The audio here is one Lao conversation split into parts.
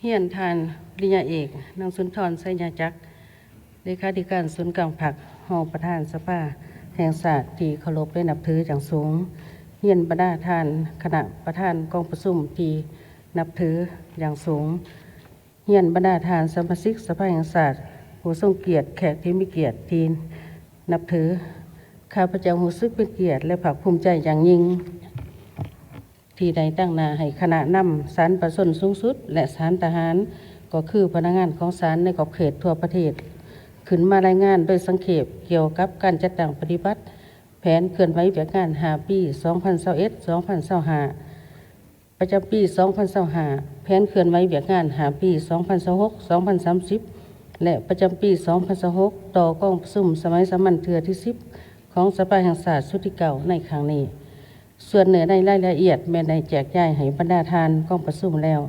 ຮຽນທ່ານປະລິນຍາເອກ ນາງສຸນທອນ ໄຊຍາຈັກ ເລຂາທິການສູນກາງພັກ, ຮອງປະທານສະພາແຫ່ງຊາດທີ່ເຄົາລົບ ແລະ ນັບຖືຢ່າງສູງ. ຮຽນບັນດາທ່ານຄະນະປະທານກອງປະຊຸມທີ່ນັບຖືຢ່າງສູງ. ຮຽນບັນດາທ່ານສະມາຊິກສະພາແຫ່ງຊາດຜູ້ຊົງກຽດ, ແຂກທີ່ມີກຽດທີ່ນັບຖື. ຂ້າພະເຈົ້າຮູ້ສຶກເປັນກຽດ ແລະ ພາກພູມໃຈຢ່າງຍິ່ງ ທີ່ໄດ້ຕາງໜ້າໃຫ້ຄະນະນຳສານປະຊາຊົນສູງສຸດ ແລະ ສານທະຫານ, ກໍຄືພະນັກງານຂອງສານໃນຂອບເຂດທົ່ວປະເທດ, ຂຶ້ນມາລາຍງານໂດຍສັງເຂບກ່ຽວກັບການຈັດຕັ້ງປະຕິບັດແຜນເຄື່ອນໄຫວວຽກງານຫ້າປີ ສອງພັນຊາວເອັດ ສອງພັນຊາວຫ້າ, ປະຈຳປີ ສອງພັນຊາວຫ້າ, ແຜນເຄື່ອນໄຫວວຽກງານຫ້າປີ ສອງພັນຊາວຫົກ ສອງພັນສາມສິບ ແລະ ປະຈຳປີ ສອງພັນຊາວຫົກ ຕໍ່ກອງປະຊຸມສະໄໝສາມັນເທື່ອທີສິບ ຂອງສະພາແຫ່ງຊາດຊຸດທີເກົ້າໃນຄັ້ງນີ້. ສ່ວນເນື້ອໃນລາຍລະອຽດແມ່ນໄດ້ແຈກຈ່າຍໃຫ້ບັນດາທ່ານກອງປະຊຸມແລ້ວ.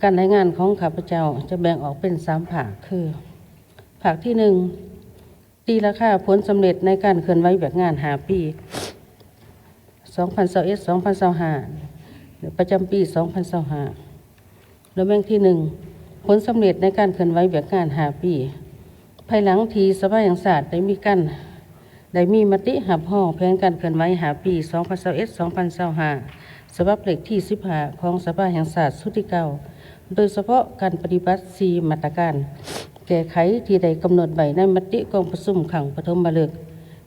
ການລາຍງານຂອງຂ້າພະເຈົ້າຈະແບ່ງອອກເປັນສາມພາກ ຄື ພາກທີໜຶ່ງ ຕີລາຄາຜົນສຳເລັດໃນການເຄື່ອນໄຫວວຽກງານຫ້າປີ ສອງພັນຊາວເອັດ ສອງພັນຊາວຫ້າ ປະຈຳປີ ສອງພັນຊາວຫ້າ. ຕຳແໜ່ງທີໜຶ່ງ ຜົນສຳເລັດໃນການເຄື່ອນໄຫວວຽກງານຫ້າປີ ພາຍຫຼັງທີ່ສະພາແຫ່ງຊາດໄດ້ມີການ ໄດ້ມີມະຕິຮັບຮອງແຜນການເຄື່ອນໄຫວຫ້າປີ ສອງພັນຊາວເອັດ ສອງພັນຊາວຫ້າ ສະບັບເລກທີສິບຫ້າ ຂອງສະພາແຫ່ງຊາດຊຸດທີເກົ້າ ໂດຍສະເພາະການປະຕິບັດສີ່ມາດຕະການແກ້ໄຂທີ່ໄດ້ກຳນົດໄວ້ໃນມະຕິກອງປະຊຸມຄັ້ງປະຖົມມະລຶກ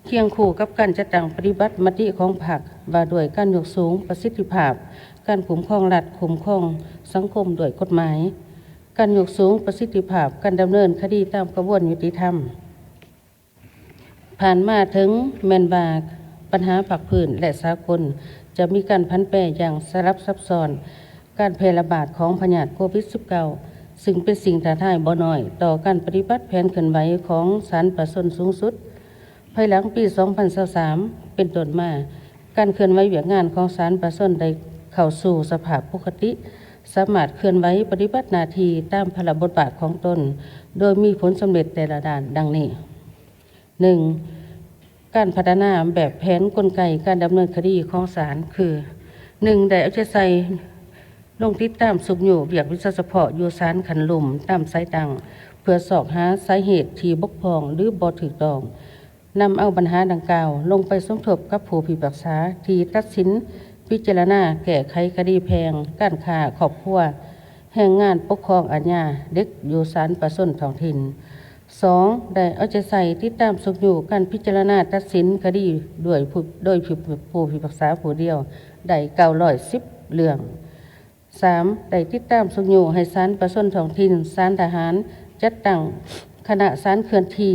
ຄຽງຄູ່ກັບການຈັດຕັ້ງປະຕິບັດມະຕິຂອງພັກວ່າດ້ວຍການຍົກສູງປະສິດທິພາບການຄຸ້ມຄອງລັດ, ຄຸ້ມຄອງສັງຄົມດ້ວຍກົດໝາຍ, ການຍົກສູງປະສິດທິພາບການດຳເນີນຄະດີຕາມກະບວນຍຸຕິທຳ. ຜ່ານມາເຖິງແມ່ນວ່າບັນຫາພາກພື້ນ ແລະ ສາກົນຈະມີການຜັນແປຢ່າງສະຫຼັບຊັບຊ້ອນ, ການແຜ່ລະບາດຂອງພະຍາດໂຄວິດສິບເກົ້າ ຊຶ່ງເປັນສິ່ງທ້າທາຍບໍ່ນ້ອຍຕໍ່ການປະຕິບັດແຜນເຄື່ອນໄຫວຂອງສານປະຊາຊົນສູງສຸດ. ພາຍຫຼັງປີສອງພັນຊາວສາມເປັນຕົ້ນມາ, ການເຄື່ອນໄຫວວຽກງານຂອງສານປະຊາຊົນໄດ້ເຂົ້າສູ່ສະພາບປົກກະຕິ, ສາມາດເຄື່ອນໄຫວປະຕິບັດໜ້າທີ່ຕາມພາລະບົດບາດຂອງຕົນ ໂດຍມີຜົນສຳເລັດແຕ່ລະດ້ານດັ່ງນີ້. ໜຶ່ງ, ການພັດທະນາແບບແຜນກົນໄກການດຳເນີນຄະດີຂອງສານ ຄື ໜຶ່ງ, ໄດ້ເອົາໃຈໃສ່ລົງຕິດຕາມຊຸກຍູ້ວຽກວິຊາສະເພາະຢູ່ສານຂັ້ນລຸ່ມຕາມສາຍຕັ້ງ ເພື່ອຊອກຫາສາເຫດທີ່ບົກຜ່ອງ ຫຼື ບໍ່ຖືກຕ້ອງ, ນຳເອົາບັນຫາດັ່ງກ່າວລົງໄປສົມທົບກັບຜູ້ພິພາກສາທີ່ຕັດສິນພິຈາລະນາແກ້ໄຂຄະດີແພ່ງ, ການຄ້າຄອບຄົວ, ແຮງງານ, ປົກຄອງອາຍາ, ເດັກຢູ່ສານປະຊາຊົນທ້ອງຖິ່ນ. ສອງ, ໄດ້ເອົາໃຈໃສ່ຕິດຕາມຊຸກຍູ້ວການພິຈາລະນາຕັດສິນຄະດີດ້ວຍຜູ້ ໂດຍຜູ້ ຜູ້ພິພາກສາຜູ້ດຽວໄດ້ເກົ້າຮ້ອຍສິບເລື່ອງ. ສາມ, ໄດ້ຕິດຕາມຊຸກຍູ້ວໃຫ້ສານປະຊາຊົນທ້ອງຖິ່ນ, ສານທະຫານ ຈັດຕັ້ງຄະນະສານເຄື່ອນທີ່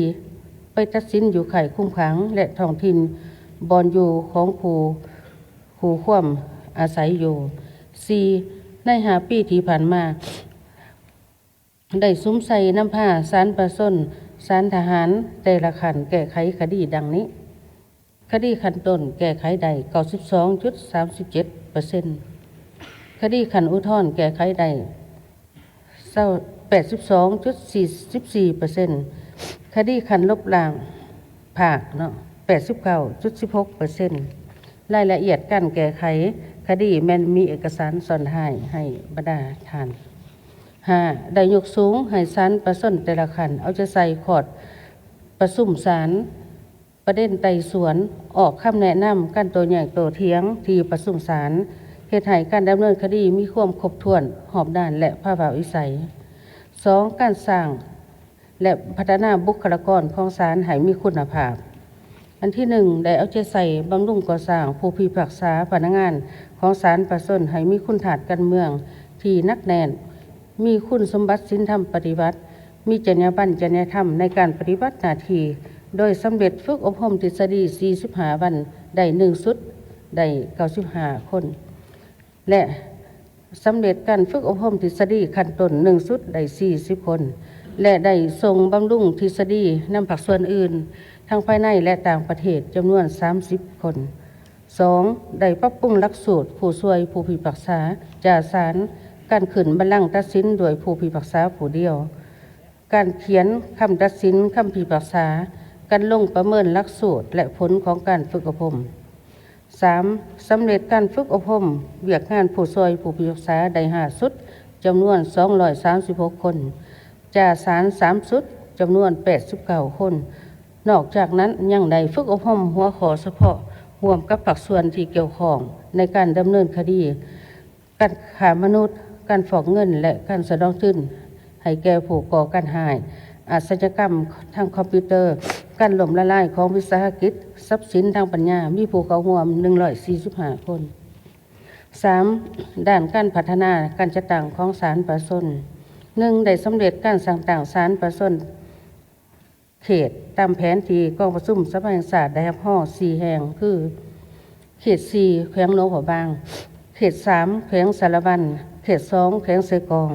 ໄປຕັດສິນຢູ່ຄ້າຍຄຸມຂັງ ແລະ ທ້ອງຖິ່ນບ່ອນຢູ່ຂອງຜູ້ ຜູ້ຄວາມອາໄສຢູ່. ສີ່, ໃນຫ້າປີທີ່ຜ່ານມາ ໄດ້ສຸມໃສ່ນຳພາສານປະຊາຊົນ, ສານທະຫານແຕ່ລະຂັ້ນແກ້ໄຂຄະດີດັ່ງນີ້: ຄະດີຂັ້ນຕົ້ນແກ້ໄຂໄດ້ເກົ້າສິບສອງຈຸດສາມສິບເຈັດເປີເຊັນ, ຄະດີຂັ້ນອຸທອນແກ້ໄຂໄດ້ເກົ້າ ແປດສິບສອງຈຸດສີ່ສິບສີ່ເປີເຊັນ, ຄະດີຂັ້ນລົບລ້າງພາກເນາະ ແປດສິບເກົ້າຈຸດສິບຫົກເປີເຊັນ. ລາຍລະອຽດການແກ້ໄຂຄະດີແມ່ນມີເອກະສານຊ້ອນທ້າຍໃຫ້ບັນດາທ່ານ. ຫ້າ, ໄດ້ຍົກສູງໃຫ້ສານປະຊາຊົນແຕ່ລະຂັ້ນເອົາໃຈໃສ່ຄອດປະຊຸມສານ, ປະເດັນໄຕ່ສວນ, ອອກຄຳແນະນຳ, ການໂຕ້ແຍ້ງໂຕ້ຖຽງທີ່ປະຊຸມສານ, ເຮັດໃຫ້ການດຳເນີນຄະດີມີຄວາມຄົບຖ້ວນ, ຮອບດ້ານ ແລະ ພາວະວິໄສ. ສອງ, ການສ້າງ ແລະ ພັດທະນາບຸກຄະລາກອນຂອງສານໃຫ້ມີຄຸນນະພາບ. ອັນທີໜຶ່ງ, ໄດ້ເອົາໃຈໃສ່ບຳລຸງກໍ່ສ້າງຜູ້ພິພາກສາພະນັກງານຂອງສານປະຊາຊົນໃຫ້ມີຄຸນທາດການເມືອງທີ່ໜັກແໜ້ນ, ມີຄຸນສົມບັດສິນທຳປະຕິວັດ, ມີຈັນຍາບັນ, ຈັນຍາທຳໃນການປະຕິບັດໜ້າທີ່, ໂດຍສຳເລັດຝຶກອົບຮົມທິດສະດີສີ່ສິບຫ້າວັນ ໄດ້ໜຶ່ງຊຸດ, ໄດ້ເກົ້າສິບຫ້າຄົນ ແລະ ສຳເລັດການຝຶກອົບຮົມທິດສະດີຂັ້ນຕົ້ນໜຶ່ງຊຸດໄດ້ສີ່ສິບຄົນ ແລະ ໄດ້ສົ່ງບຳລຸງທິດສະດີນຳພາກສ່ວນອື່ນ ທັງພາຍໃນ ແລະ ຕ່າງປະເທດ ຈຳນວນສາມສິບຄົນ. ສອງ, ໄດ້ປັບປຸງຫຼັກສູດຜູ້ຊ່ວຍຜູ້ພິພາກສາຈາສານ, ການຂຶ້ນບັນລັງຕັດສິນດ້ວຍຜູ້ພິພາກສາຜູ້ດຽວ, ການຂຽນຄຳຕັດສິນ, ຄຳພິພາກສາ, ການລົງປະເມີນຫຼັກສູດ ແລະ ຜົນຂອງການຝຶກອົບຮົມ. ສາມ, ສຳເລັດການຝຶກອົບຮົມວຽກງານຜູ້ຊ່ວຍຜູ້ພິພາກສາໄດ້ຫ້າຊຸດ, ຈຳນວນສອງຮ້ອຍສາມສິບຫົກຄົນ, ຈາສານສາມຊຸດ ຈຳນວນແປດສິບເກົ້າຄົນ. ນອກຈາກນັ້ນຍັງໄດ້ຝຶກອົບຮົມຫົວຂໍ້ສະເພາະຮ່ວມກັບພາກສ່ວນທີ່ກ່ຽວຂ້ອງໃນການດຳເນີນຄະດີ ການຄ້າມະນຸດ, ການຟອກເງິນ ແລະ ການສະໜອງທຶນໃຫ້ແກ່ຜູ້ກໍ່ການຮ້າຍ, ອາຊະຍາກຳທາງຄອມພິວເຕີ, ການລົ້ມລະລາຍຂອງວິສາຫະກິດ, ຊັບສິນທາງປັນຍາ, ມີຜູ້ເຂົ້າຮ່ວມໜຶ່ງຮ້ອຍສີ່ສິບຫ້າຄົນ. ສາມ, ດ້ານການພັດທະນາການຈັດຕັ້ງຂອງສານປະຊາຊົນ. ໜຶ່ງ, ໄດ້ສຳເລັດການສ້າງຕັ້ງສານປະຊາຊົນ ເຂດຕາມແຜນທີ່ກອງປະຊຸມສະພາແຫ່ງຊາດໄດ້ຮັບຮອງສີ່ແຫ່ງ ຄື ເຂດສີ່ ແຂວງຫຼວງພະບາງ, ເຂດສາມ ແຂວງສາລະວັນ, ເຂດສອງ ແຂວງເຊກອງ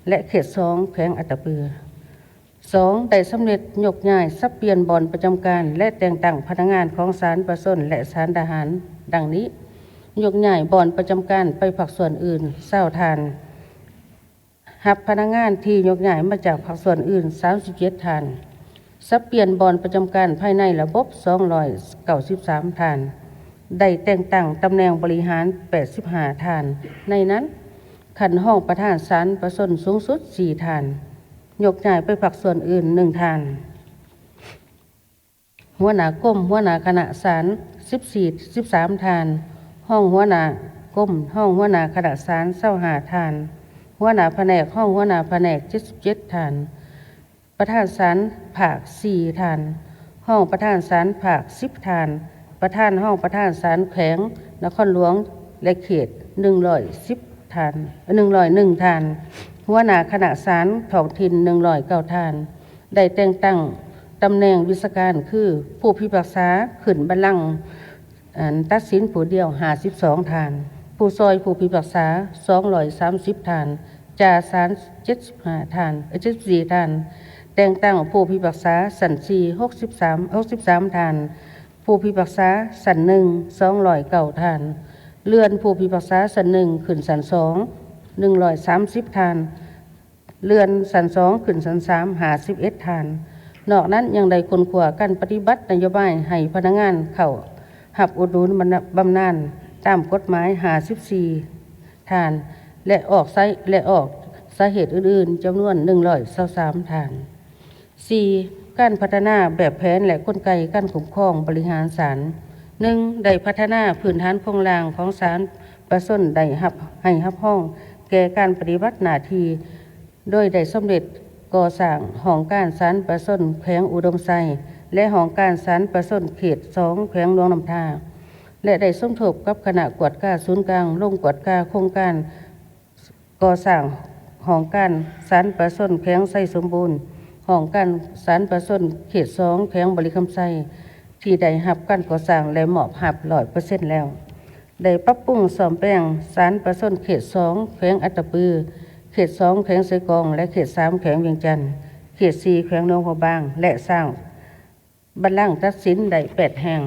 ແລະ ເຂດສອງ ແຂວງອັດຕະປື. ສອງ, ໄດ້ສຳເລັດຍົກຍ້າຍສັບປ່ຽນບ່ອນປະຈຳການ ແລະ ແຕ່ງຕັ້ງພະນັກງານຂອງສານປະຊາຊົນ ແລະ ສານທະຫານ ດັ່ງນີ້: ຍົກຍ້າຍບ່ອນປະຈຳການໄປພາກສ່ວນອື່ນ ຊາວທ່ານ. ຮັບພະນັກງານທີ່ຍົກຍ້າຍມາຈາກພາກສ່ວນອື່ນ ສາມສິບເຈັດທ່ານ, ສັບປ່ຽນບ່ອນປະຈຳການພາຍໃນລະບົບ ສອງຮ້ອຍເກົ້າສິບສາມທ່ານ, ໄດ້ແຕ່ງຕັ້ງຕຳແໜ່ງບໍລິຫານ ແປດສິບຫ້າທ່ານ, ໃນນັ້ນ ຂັ້ນຮອງປະທານສານປະຊາຊົນສູງສຸດ ສີ່ທ່ານ, ຍົກຍ້າຍໄປພາກສ່ວນອື່ນ ໜຶ່ງທ່ານ. ຫົວໜ້າກົມ, ຫົວໜ້າຄະນະສານ ສິບສີ່ ສິບສາມທ່ານ, ຮອງຫົວໜ້າກົມ, ຮອງຫົວໜ້າຄະນະສານ ຊາວຫ້າທ່ານ, ຫົວໜ້າພະແນກ, ຮອງຫົວໜ້າພະແນກ ເຈັດສິບເຈັດທ່ານ, ປະທານສານພາກ ສີ່ທ່ານ, ຮອງປະທານສານພາກ ສິບທ່ານ, ປະທານ, ຮອງປະທານສານແຂວງ, ນະຄອນຫຼວງ ແລະ ເຂດ ໜຶ່ງຮ້ອຍສິບທ່ານ, ໜຶ່ງຮ້ອຍໜຶ່ງທ່ານ, ຫົວໜ້າຄະນະສານທ້ອງຖິ່ນ ໜຶ່ງຮ້ອຍເກົ້າທ່ານ. ໄດ້ແຕ່ງຕັ້ງຕຳແໜ່ງວິຊາການຄື ຜູ້ພິພາກສາຂຶ້ນບັນລັງ ອັນ ຕັດສິນຜູ້ດຽວ ຫ້າສິບສອງທ່ານ, ຜູ້ຊ່ອຍຜູ້ພິພາກສາ ສອງຮ້ອຍສາມສິບທ່ານ, ຈ່າສານ ເຈັດສິບຫ້າທ່ານ, ເອີ ເຈັດສິບສີ່ທ່ານ, ແຕ່ງຕັ້ງຜູ້ພິພາກສາຊັ້ນສີ່ ຫົກສິບສາມ ຫົກສິບສາມທ່ານ, ຜູ້ພິພາກສາຊັ້ນໜຶ່ງ ສອງຮ້ອຍເກົ້າທ່ານ, ເລື່ອນຜູ້ພິພາກສາຊັ້ນໜຶ່ງຂຶ້ນຊັ້ນສອງ ໜຶ່ງຮ້ອຍສາມສິບທ່ານ, ເລື່ອນຊັ້ນສອງຂຶ້ນຊັ້ນສາມ ຫ້າສິບເອັດທ່ານ. ນອກນັ້ນຍັງໄດ້ຄົ້ນຄວ້າການປະຕິບັດນະໂຍບາຍໃຫ້ພະນັກງານເຂົ້າຮັບອຸດໜູນບຳນານຕາມກົດໝາຍ ຫ້າສິບສີ່ທ່ານ ແລະ ອອກສາຍ ແລະ ອອກສາເຫດອື່ນໆ ຈຳນວນ ໜຶ່ງຮ້ອຍຊາວສາມທ່ານ. ສີ່, ການພັດທະນາແບບແຜນ ແລະ ກົນໄກການຄຸ້ມຄອງບໍລິຫານສານ. ໜຶ່ງ, ໄດ້ພັດທະນາພື້ນຖານໂຄງລ່າງຂອງສານປະຊາຊົນໄດ້ຮັບ ໃຫ້ຮັບຮອງແກ່ການປະຕິບັດໜ້າທີ່ ໂດຍໄດ້ສຳເລັດກໍ່ສ້າງຫ້ອງການສານປະຊາຊົນແຂວງອຸດົມໄຊ ແລະ ຫ້ອງການສານປະຊາຊົນເຂດສອງແຂວງຫຼວງນ້ຳທາ ແລະ ໄດ້ສົມທົບກັບຄະນະກວດກາສູນກາງລົງກວດກາໂຄງການ ກໍ່ສ້າງຫ້ອງການສານປະຊາຊົນແຂວງໄຊສົມບູນ, ຫ້ອງການສານປະຊາຊົນເຂດສອງແຂວງບໍລິຄຳໄຊ ທີ່ໄດ້ຮັບການກໍ່ສ້າງ ແລະ ມອບຮັບຮ້ອຍເປີເຊັນແລ້ວ. ໄດ້ປັບປຸງສ້ອມແປງສານປະຊາຊົນເຂດສອງແຂວງອັດຕະປື, ເຂດສອງແຂວງເຊກອງ ແລະ ເຂດສາມແຂວງວຽງຈັນ, ເຂດສີ່ແຂວງຫຼວງພະບາງ ແລະ ສ້າງ ບັນລັງຕັດສິນໄດ້ແປດແຫ່ງ.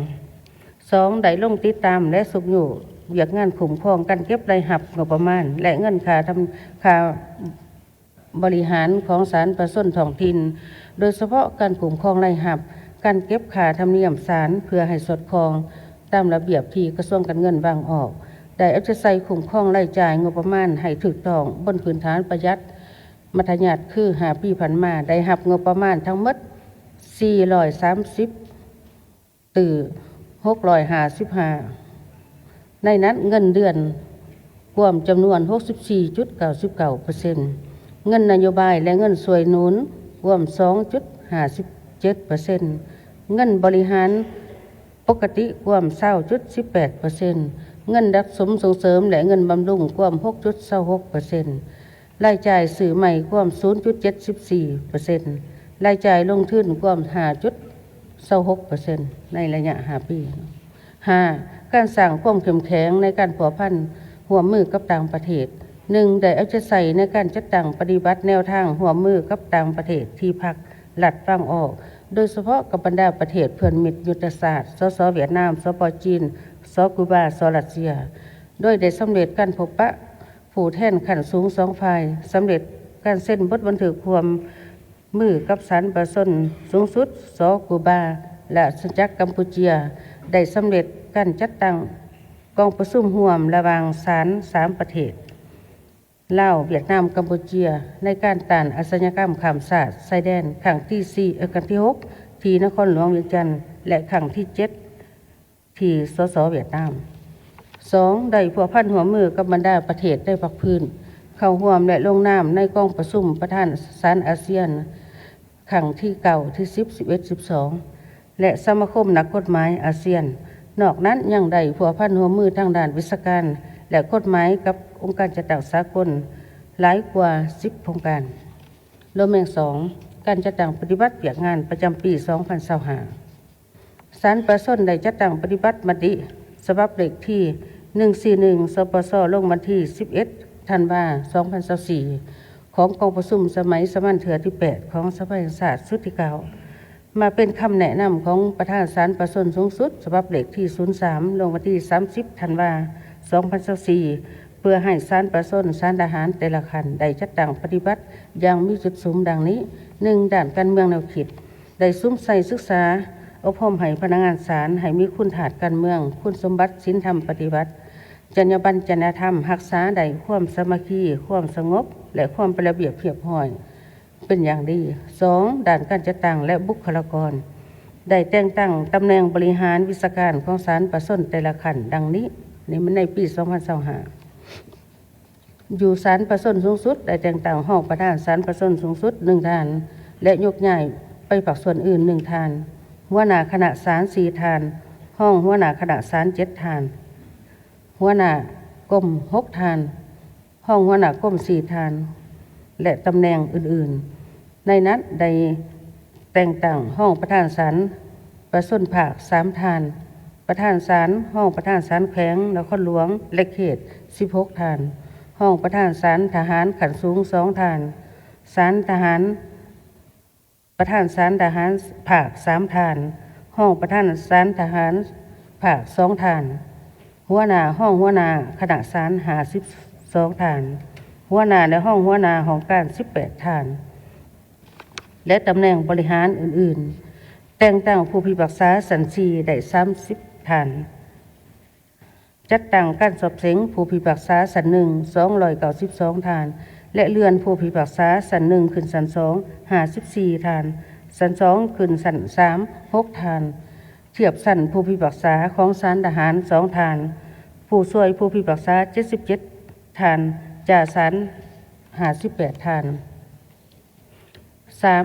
ສອງ, ໄດ້ລົງຕິດຕາມ ແລະ ຊຸກຍູ້ວຽກງານຄຸ້ມຄອງການເກັບລາຍຮັບງົບປະມານ ແລະ ເງິນຄ່າທຳ ຄ່າບໍລິຫານຂອງສານປະຊາຊົນທ້ອງຖິ່ນ, ໂດຍສະເພາະການຄຸ້ມຄອງລາຍຮັບ, ການເກັບຄ່າທຳນຽມສານ ເພື່ອໃຫ້ສອດຄ່ອງຕາມລະບຽບທີ່ກະຊວງການເງິນວາງອອກ. ໄດ້ເອົາໃຈໃສ່ຄຸ້ມຄອງລາຍຈ່າຍງົບປະມານໃຫ້ຖືກຕ້ອງບົນພື້ນຖານປະຢັດ ມັດທະຍັດ ຄື ຫ້າປີຜ່ານມາ ໄດ້ຮັບງົບປະມານທັງໝົດ ສີ່ຮ້ອຍສາມສິບຕື້ ຫົກຮ້ອຍຫ້າສິບຫ້າ ໃນນັ້ນເງິນເດືອນກວມຈຳນວນ ຫົກສິບສີ່ຈຸດເກົ້າສິບເກົ້າເປີເຊັນ, ເງິນນະໂຍບາຍ ແລະ ເງິນຊ່ວຍໜູນກວມ ສອງຈຸດຫ້າສິບເຈັດເປີເຊັນ, ເງິນບໍລິຫານ ປົກກະຕິກວມ ຊາວຈຸດສິບແປດເປີເຊັນ, ເງິນດັກສົມສົ່ງເສີມ ແລະ ເງິນບຳລຸງກວມ ຫົກຈຸດຊາວຫົກເປີເຊັນ, ລາຍຈ່າຍຊື້ໃໝ່ກວມ ສູນຈຸດເຈັດສິບສີ່ເປີເຊັນ, ລາຍຈ່າຍລົງທຶນກວມ ຫ້າຈຸດຊາວຫົກເປີເຊັນ ໃນໄລຍະຫ້າປີ. ຫ້າ, ການສ້າງຄວາມເຂັ້ມແຂງໃນການພົວພັນຮ່ວມມືກັບຕ່າງປະເທດ. ໜຶ່ງ, ໄດ້ເອົາໃຈໃສ່ໃນການຈັດຕັ້ງປະຕິບັດແນວທາງຮ່ວມມືກັບຕ່າງປະເທດທີ່ພັກ ລັດວາງອອກ, ໂດຍສະເພາະກັບບັນດາປະເທດເພື່ອນມິດຍຸດທະສາດ ສສ ຫວຽດນາມ, ສປ ຈີນ, ສ ກູບາ, ສ ຣັດເຊຍ, ໂດຍໄດ້ສຳເລັດການພົບປະຜູ້ແທນຂັ້ນສູງສອງຝ່າຍ, ສຳເລັດການເຊັນບົດບັນທຶກຮ່ວມມືກັບສານປະຊາຊົນສູງສຸດ ສ ກູບາ, ລາຊະອານາຈັກກຳປູເຈຍ, ໄດ້ສຳເລັດການຈັດຕັ້ງກອງປະຊຸມຮ່ວມລະຫວ່າງສານສາມປະເທດ. ລາວ ຫວຽດນາມ ກຳປູເຈຍ ໃນການຕ້ານອາຊະຍາກຳຂ້າມຊາດຊາຍແດນ ຄັ້ງທີສີ່ ເອີ ຄັ້ງທີຫົກ ທີ່ນະຄອນຫຼວງວຽງຈັນ ແລະ ຄັ້ງທີເຈັດ ທີ່ ສສ ຫວຽດນາມ. ສອງ ໄດ້ພົວພັນຮ່ວມມືກັບບັນດາປະເທດໃນພາກພື້ນ ເຂົ້າຮ່ວມ ແລະ ລົງນາມໃນກອງປະຊຸມປະທານສານອາຊຽນ ຄັ້ງທີເກົ້າ ທີສິບ ສິບເອັດ ສິບສອງ ແລະ ສະມາຄົມນັກກົດໝາຍອາຊຽນ. ນອກນັ້ນຍັງໄດ້ພົວພັນຮ່ວມມືທາງດ້ານວິຊາການ ແລະ ກົດໝາຍກັບອົງການຈັດຕັ້ງສາກົນຫຼາຍກວ່າສິບໂຄງການ. ໂລແມງສອງ ການຈັດຕັ້ງປະຕິບັດວຽກງານປະຈຳປີສອງພັນຊາວຫ້າ ສານປະຊາຊົນໄດ້ຈັດຕັ້ງປະຕິບັດມະຕິສະບັບເລກທີໜຶ່ງສີ່ໜຶ່ງ ສປຊ ລົງວັນທີສິບເອັດ ທັນວາ ສອງພັນຊາວສີ່ ຂອງກອງປະຊຸມສະໄໝສາມັນເທື່ອທີແປດ ຂອງສະພາແຫ່ງຊາດຊຸດທີເກົ້າ ມາເປັນຄຳແນະນຳຂອງປະທານສານປະຊາຊົນສູງສຸດ ສະບັບເລກທີສູນສາມ ລົງວັນທີສາມສິບ ທັນວາ ສອງພັນຊາວສີ່ ເພື່ອໃຫ້ສານປະຊາຊົນ, ສານທະຫານແຕ່ລະຂັ້ນ ໄດ້ຈັດຕັ້ງປະຕິບັດຢ່າງມີຈຸດສຸມດັ່ງນີ້: ໜຶ່ງ ດ້ານການເມືອງແນວຄິດ ໄດ້ສຸມໃສ່ສຶກສາອົບຮົມໃຫ້ພະນັກງານສານໃຫ້ມີຄຸນທາດການເມືອງ, ຄຸນສົມບັດສິນທຳປະຕິບັດ, ຈັນຍາບັນ, ຈັນຍາທຳ, ຮັກສາໄດ້ຄວາມສາມັກຄີ, ຄວາມສະຫງົບ ແລະ ຄວາມເປັນລະບຽບຮຽບຮ້ອຍເປັນຢ່າງດີ. ສອງ ດ້ານການຈັດຕັ້ງ ແລະ ບຸກຄະລາກອນ ໄດ້ແຕ່ງຕັ້ງຕຳແໜ່ງບໍລິຫານວິຊາການຂອງສານປະຊາຊົນແຕ່ລະຂັ້ນດັ່ງນີ້ ໃນ ໃນປີສອງພັນຊາວຫ້າ ຢູ່ສານປະຊາຊົນສູງສຸດ ໄດ້ແຕ່ງຕັ້ງຮອງປະທານສານປະຊາຊົນສູງສຸດໜຶ່ງທ່ານ ແລະ ຍົກຍ້າຍໄປພາກສ່ວນອື່ນໜຶ່ງທ່ານ, ຫົວໜ້າຄະນະສານສີ່ທ່ານ, ຮອງຫົວໜ້າຄະນະສານເຈັດທ່ານ, ຫົວໜ້າກົມຫົກທ່ານ, ຮອງຫົວໜ້າກົມສີ່ທ່ານ ແລະ ຕຳແໜ່ງອື່ນໆ. ໃນນັ້ນໄດ້ແຕ່ງຕັ້ງຮອງປະທານສານປະຊາຊົນພາກສາມທ່ານ, ປະທານສານ, ຮອງປະທານສານແຂວງນະຄອນຫຼວງ ແລະ ເຂດສິບຫົກທ່ານ, ຮອງປະທານສານທະຫານຂັ້ນສູງສອງທ່ານ, ສານທະຫານ, ປະທານສານທະຫານພາກສາມທ່ານ, ຮອງປະທານສານທະຫານພາກສອງທ່ານ, ຫົວໜ້າ, ຮອງຫົວໜ້າຄະນະສານຫ້າສິບສອງທ່ານ, ຫົວໜ້າ ແລະ ຮອງຫົວໜ້າຫ້ອງການສິບແປດທ່ານ ແລະ ຕຳແໜ່ງບໍລິຫານອື່ນໆ. ແຕ່ງຕັ້ງຜູ້ພິພາກສາຊັ້ນສີ່ໄດ້ສາມສິບທ່ານ. ຈັດຕັ້ງການສອບເສັງຜູ້ພິພາກສາຊັ້ນໜຶ່ງສອງຮ້ອຍເກົ້າສິບສອງທ່ານ ແລະ ເລື່ອນຜູ້ພິພາກສາຊັ້ນໜຶ່ງຂຶ້ນຊັ້ນສອງຫ້າສິບສີ່ທ່ານ, ຊັ້ນສອງຂຶ້ນຊັ້ນສາມຫົກທ່ານ, ທຽບຊັ້ນຜູ້ພິພາກສາຂອງສານທະຫານສອງທ່ານ, ຜູ້ຊ່ວຍຜູ້ພິພາກສາເຈັດສິບເຈັດທ່ານ, ຈ່າສານຫ້າສິບແປດທ່ານ. ສາມ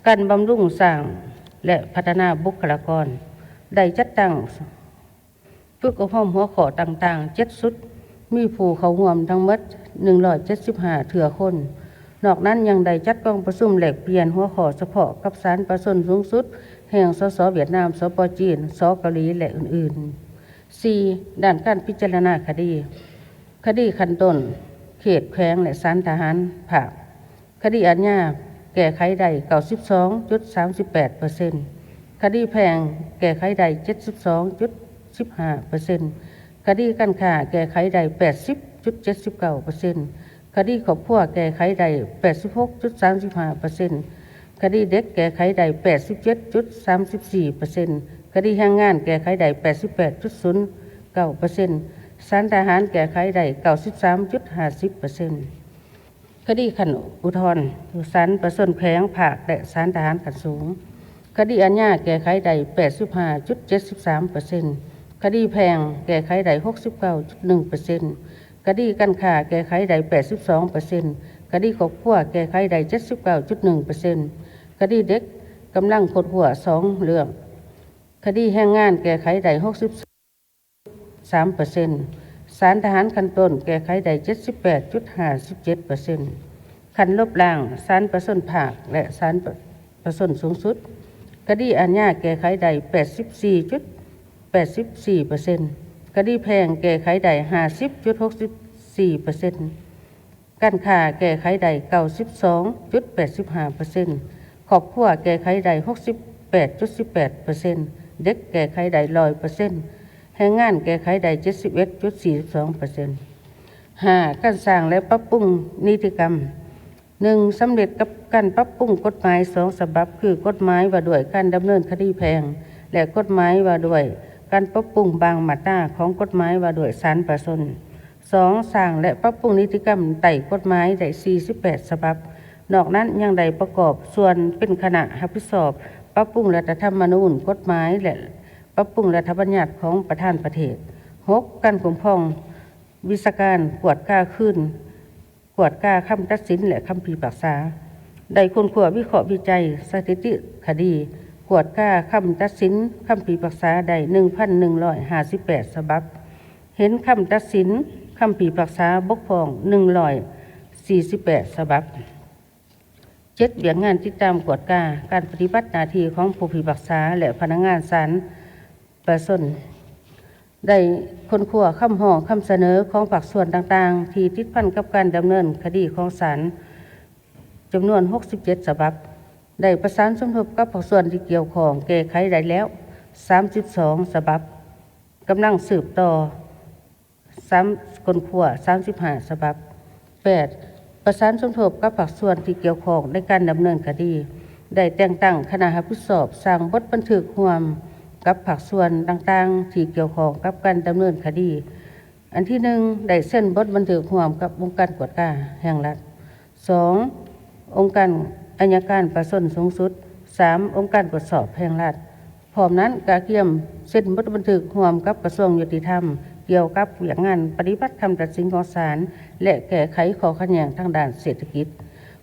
ການບຳລຸງສ້າງ ແລະ ພັດທະນາບຸກຄະລາກອນ ໄດ້ຈັດຕັ້ງຝຶກອົບຮົມຫົວຂໍ້ຕ່າງໆເຈັດຊຸດ, ມີຜູ້ເຂົ້າຮ່ວມທັງໝົດໜຶ່ງຮ້ອຍເຈັດສິບຫ້າເທື່ອຄົນ. ນອກນັ້ນຍັງໄດ້ຈັດກອງປະຊຸມແລກປ່ຽນຫົວຂໍ້ສະເພາະກັບສານປະຊາຊົນສູງສຸດແຫ່ງ ສສ ຫວຽດນາມ, ສປ ຈີນ, ສ ເກົາຫຼີ ແລະ ອື່ນໆ. ສີ່ ດ້ານການພິຈາລະນາຄະດີ, ຄະດີຂັ້ນຕົ້ນ, ເຂດ, ແຂວງ ແລະ ສານທະຫານພາກ. ຄະດີອາຍາແກ້ໄຂໄດ້ເກົ້າສິບສອງຈຸດສາມສິບແປດເປີເຊັນ, ຄະດີແພ່ງແກ້ໄຂໄດ້ເຈັດສິບສອງຈຸດສິບຫ້າເປີເຊັນ, ຄະດີການຄ້າແກ້ໄຂໄດ້ແປດສິບຈຸດເຈັດສິບເກົ້າເປີເຊັນ, ຄະດີຄອບຄົວແກ້ໄຂໄດ້ແປດສິບຫົກຈຸດສາມສິບຫ້າເປີເຊັນ, ຄະດີເດັກແກ້ໄຂໄດ້ແປດສິບເຈັດຈຸດສາມສິບສີ່ເປີເຊັນ, ຄະດີແຮງງານແກ້ໄຂໄດ້ແປດສິບແປດຈຸດສູນເກົ້າເປີເຊັນ, ສານທະຫານແກ້ໄຂໄດ້ເກົ້າສິບສາມຈຸດຫ້າສິບເປີເຊັນ. ຄະດີຂັ້ນອຸທອນ ສານປະຊາຊົນແຂວງ, ພາກ ແລະ ສານທະຫານຂັ້ນສູງ. ຄະດີອາຍາແກ້ໄຂໄດ້ແປດສິບຫ້າຈຸດເຈັດສິບສາມເປີເຊັນ, ຄະດີແພ່ງແກ້ໄຂໄດ້ຫົກສິບເກົ້າຈຸດໜຶ່ງເປີເຊັນ, ຄະດີການຄ້າແກ້ໄຂໄດ້ແປດສິບສອງເປີເຊັນ, ຄະດີຄອບຄົວແກ້ໄຂໄດ້ເຈັດສິບເກົ້າຈຸດໜຶ່ງເປີເຊັນ, ຄະດີເດັກກຳລັງຄົ້ນຄວ້າສອງເລື່ອງ, ຄະດີແຮງງານແກ້ໄຂໄດ້ຫົກສິບ ສາມເປີເຊັນ, ສານທະຫານຂັ້ນຕົ້ນແກ້ໄຂໄດ້ເຈັດສິບແປດຈຸດຫ້າສິບເຈັດເປີເຊັນ. ຂັ້ນລົບລ້າງ ສານປະຊາຊົນພາກ ແລະ ສານປະຊາຊົນສູງສຸດ, ຄະດີອາຍາແກ້ໄຂໄດ້ແປດສິບສີ່ຈຸດແປດສິບສີ່ເປີເຊັນ, ຄະດີແພ່ງແກ້ໄຂໄດ້ຫ້າສິບຈຸດຫົກສິບສີ່ເປີເຊັນ. ການຄ້າແກ້ໄຂໄດ້ເກົ້າສິບສອງຈຸດແປດສິບຫ້າເປີເຊັນ, ຄອບຄົວແກ້ໄຂໄດ້ຫົກສິບແປດຈຸດສິບແປດເປີເຊັນ, ເດັກແກ້ໄຂໄດ້ຮ້ອຍເປີເຊັນ, ແຮງງານແກ້ໄຂໄດ້ເຈັດສິບເອັດຈຸດສີ່ສິບສອງເປີເຊັນ. ຫ້າ ການສ້າງ ແລະ ປັບປຸງນິຕິກຳ. ໜຶ່ງ ສຳເລັດກັບການປັບປຸງກົດໝາຍສອງສະບັບ ຄື ກົດໝາຍວ່າດ້ວຍການດຳເນີນຄະດີແພ່ງ ແລະ ກົດໝາຍວ່າດ້ວຍການປັບປຸງບາງມາດຕາຂອງກົດໝາຍວ່າດ້ວຍສານປະຊາຊົນ. ສອງ ສ້າງ ແລະ ປັບປຸງນິຕິກຳໃຕ້ກົດໝາຍໄດ້ສີ່ສິບແປດສະບັບ. ນອກນັ້ນຍັງໄດ້ປະກອບສ່ວນເປັນຄະນະຮັບຜິດຊອບປັບປຸງລັດຖະທຳມະນູນ, ກົດໝາຍ ແລະ ປັບປຸງລັດຖະບັນຍັດຂອງປະທານປະເທດ. ຫົກ ການຄຸ້ມຄອງວິຊາການ, ກວດກາຄືນ, ກວດກາຄຳຕັດສິນ ແລະ ຄຳພິພາກສາ, ໄດ້ຄົ້ນຄວ້າວິເຄາະວິໄຈສະຖິຕິຄະດີ, ກວດກາຄຳຕັດສິນ, ຄຳພິພາກສາໄດ້ໜຶ່ງພັນໜຶ່ງຮ້ອຍຫ້າສິບແປດສະບັບ, ເຫັນຄຳຕັດສິນ, ຄຳພິພາກສາບົກຜ່ອງໜຶ່ງຮ້ອຍສີ່ສິບແປດສະບັບ. ເຈັດ ວຽກງານຕິດຕາມກວດກາການປະຕິບັດໜ້າທີ່ຂອງຜູ້ພິພາກສາ ແລະ ພະນັກງານສານປະຊາຊົນ ໄດ້ຄົ້ນຄວ້າຄຳຮ້ອງຄຳສະເໜີຂອງພາກສ່ວນຕ່າງໆ ທີ່ຕິດພັນກັບການດຳເນີນຄະດີຂອງສານ ຈຳນວນຫົກສິບເຈັດສະບັບ, ໄດ້ປະສານສົມທົບກັບພາກສ່ວນທີ່ກ່ຽວຂ້ອງແກ້ໄຂໄດ້ແລ້ວສາມສິບສອງສະບັບ, ກຳລັງສືບຕໍ່ສາມ ຄົ້ນຄວ້າສາມສິບຫ້າສະບັບ. ແປດ ປະສານສົມທົບກັບພາກສ່ວນທີ່ກ່ຽວຂ້ອງໃນການດຳເນີນຄະດີ, ໄດ້ແຕ່ງຕັ້ງຄະນະຮັບຜິດຊອບສ້າງບົດບັນທຶກຮ່ວມກັບພາກສ່ວນຕ່າງໆທີ່ກ່ຽວຂ້ອງກັບການດຳເນີນຄະດີ. ອັນທີໜຶ່ງ ໄດ້ເຊັນບົດບັນທຶກຮ່ວມກັບອົງການກວດກາແຫ່ງລັດ. ສອງ ອົງການໄອຍະການປະຊາຊົນສູງສຸດ. ສາມ ອົງການກວດສອບແຫ່ງລັດ. ພ້ອມນັ້ນກະກຽມເຊັນບົດບັນທຶກຮ່ວມກັບກະຊວງຍຸຕິທຳ ກ່ຽວກັບວຽກງານປະຕິບັດຄຳຕັດສິນຂອງສານ ແລະ ແກ້ໄຂຂໍ້ຂັດແຍ່ງທາງດ້ານເສດຖະກິດ.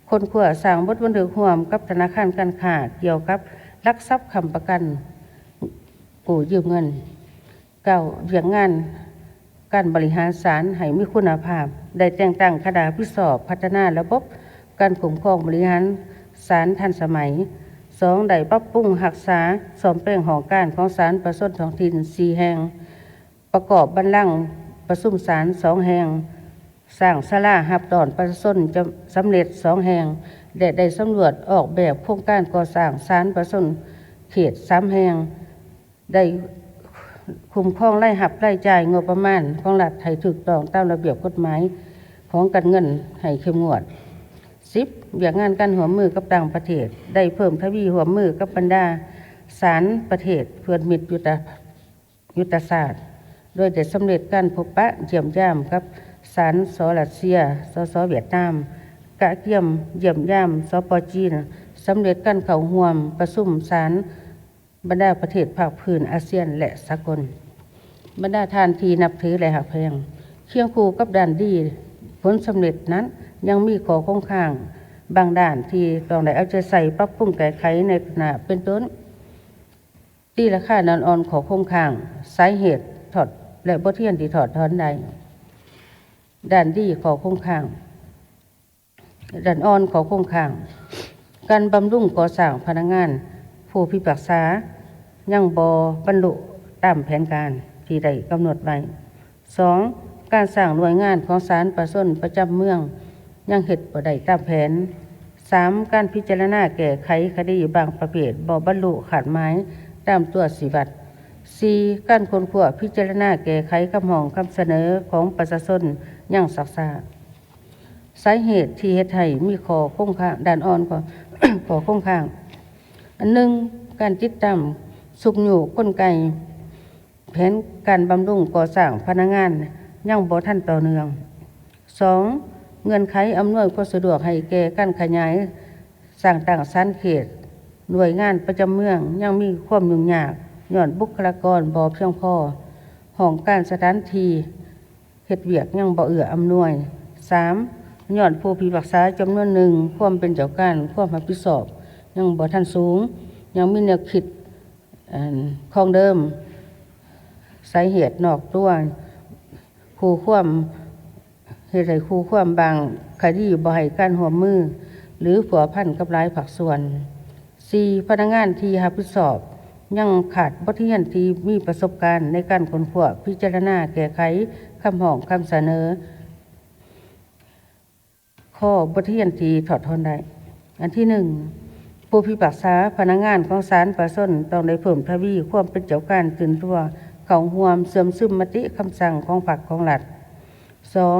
ຄົ້ນຄວ້າສ້າງບົດບັນທຶກຮ່ວມກັບທະນາຄານການຄ້າກ່ຽວກັບຫຼັກຊັບຄ້ຳປະກັນກູ້ຢືມເງິນ. ເກົ້າ ວຽກງານການບໍລິຫານສານໃຫ້ມີຄຸນນະພາບ, ໄດ້ແຕ່ງຕັ້ງຄະນະຮັບຜິດຊອບພັດທະນາລະບົບການຄຸ້ມຄອງບໍລິຫານສານທັນສະໄໝ. ສອງ ໄດ້ປັບປຸງຮັກສາສ້ອມແປງຫ້ອງການຂອງສານປະຊາຊົນທ້ອງຖິ່ນສີ່ແຫ່ງ, ປະກອບບັນລັງປະຊຸມສານສອງແຫ່ງ, ສ້າງສາລາຮັບຕ້ອນປະຊາຊົນຈຳ ສຳເລັດສອງແຫ່ງ ແລະ ໄດ້ສຳຫຼວດອອກແບບໂຄງການກໍ່ສ້າງສານປະຊາຊົນເຂດສາມແຫ່ງ. ໄດ້ຄຸ້ມຄອງລາຍຮັບລາຍຈ່າຍງົບປະມານຂອງລັດໃຫ້ຖືກຕ້ອງຕາມລະບຽບກົດໝາຍຂອງການເງິນໃຫ້ເຂັ້ມງວດ. ສິບ ວຽກງານການຮ່ວມມືກັບຕ່າງປະເທດ, ໄດ້ເພີ່ມທະວີຮ່ວມມືກັບບັນດາສານປະເທດເພື່ອນມິດຍຸດຕະ ຍຸດຕະສາດ, ໂດຍໄດ້ສຳເລັດການພົບປະຢ້ຽມຢາມກັບສານ ສ ລັດເຊຍ, ສສ ຫວຽດນາມ, ກະກຽມຢ້ຽມຢາມ ສປ ຈີນ, ສຳເລັດການເຂົ້າຮ່ວມປະຊຸມສານ ບັນດາປະເທດພາກພື້ນອາຊຽນ ແລະ ສາກົນ. ບັນດາທ່ານທີ່ນັບຖື ແລະ ຮັກແພງ, ຄຽງຄູ່ກັບດ້ານດີຜົນສຳເລັດນັ້ນ ຍັງມີຂໍ້ຄົງຄ້າງບາງດ້ານທີ່ຕ້ອງໄດ້ເອົາໃຈໃສ່ປັບປຸງແກ້ໄຂໃນໜ້າ ເປັນຕົ້ນ ຕີລາຄາດ້ານອ່ອນຂໍ້ຄົງຄ້າງ, ສາເຫດຖອດ ແລະ ບົດຮຽນທີ່ຖອດຖອນໄດ້. ດ້ານດີຂໍ້ຄົງຄ້າງ, ດ້ານອ່ອນຂໍ້ຄົງຄ້າງ, ການບຳລຸງກໍ່ສ້າງພະນັກງານຜູ້ພິພາກສາຍັງບໍ່ບັນລຸຕາມແຜນການທີ່ໄດ້ກຳນົດໄວ້. ສອງ ການສ້າງໜ່ວຍງານຂອງສານປະຊາຊົນປະຈຳເມືອງຍັງເຮັດບໍ່ໄດ້ຕາມແຜນ. ສາມ ການພິຈາລະນາແກ້ໄຂຄະດີບາງປະເພດບໍ່ບັນລຸຄາດໝາຍຕາມຕົວຊີ້ວັດ. ສີ່ ການຄົ້ນຄວ້າພິຈາລະນາແກ້ໄຂຄຳຮ້ອງຄຳສະເໜີຂອງປະຊາຊົນຍັງຊັກຊ້າ. ສາເຫດທີ່ເຮັດໃຫ້ມີຂໍ້ຄົງຄ້າງ ດ້ານອ່ອນ ຂໍ້ ຂໍ້ຄົງຄ້າງ. ອັນໜຶ່ງ ການຕິດຕາມຊຸກຍູ້ກົນໄກແຜນການບຳລຸງກໍ່ສ້າງພະນັກງານຍັງບໍ່ທັນຕໍ່ເນື່ອງ. ສອງ ເງື່ອນໄຂອຳນວຍຄວາມສະດວກໃຫ້ແກ່ການຂະຫຍາຍສ້າງຕັ້ງສານເຂດ, ໜ່ວຍງານປະຈຳເມືອງຍັງມີຄວາມຫຍຸ້ງຍາກຍ້ອນບຸກຄະລາກອນບໍ່ພຽງພໍ, ຫ້ອງການສະຖານທີ່ ເຮັດວຽກຍັງບໍ່ເອື້ອອຳນວຍ. ສາມ ຍ້ອນຜູ້ພິພາກສາຈຳນວນໜຶ່ງຄວາມເປັນເຈົ້າການ, ຄວາມຮັບຜິດຊອບຍັງບໍ່ທັນສູງ, ຍັງມີແນວຄິດ ອັນ ຂອງເດີມ, ສາເຫດນອກຕົວ, ຄູ່ຄວາມ ເຮັດໃຫ້ຄູ່ຄວາມບາງຄະດີບໍ່ໃຫ້ການຮ່ວມມື ຫຼື ພົວພັນກັບຫຼາຍພາກສ່ວນ. ສີ່ ພະນັກງານທີ່ຮັບຜິດຊອບຍັງຂາດບົດຮຽນທີ່ມີປະສົບການໃນການຄົ້ນຄວ້າ, ພິຈາລະນາ, ແກ້ໄຂຄຳຮ້ອງຄຳສະເໜີ, ຂໍ້ບົດຮຽນທີ່ຖອດຖອນໄດ້. ອັນທີໜຶ່ງ, ຜູ້ພິພາກສາ, ພະນັກງານຂອງສານປະຊາຊົນຕ້ອງໄດ້ເພີ່ມທະວີຄວາມເປັນເຈົ້າການຕື່ນຕົວ, ເຂົ້າຮ່ວມເຊື່ອມຊຶມມະຕິຄຳສັ່ງຂອງພັກຂອງລັດ. ສອງ,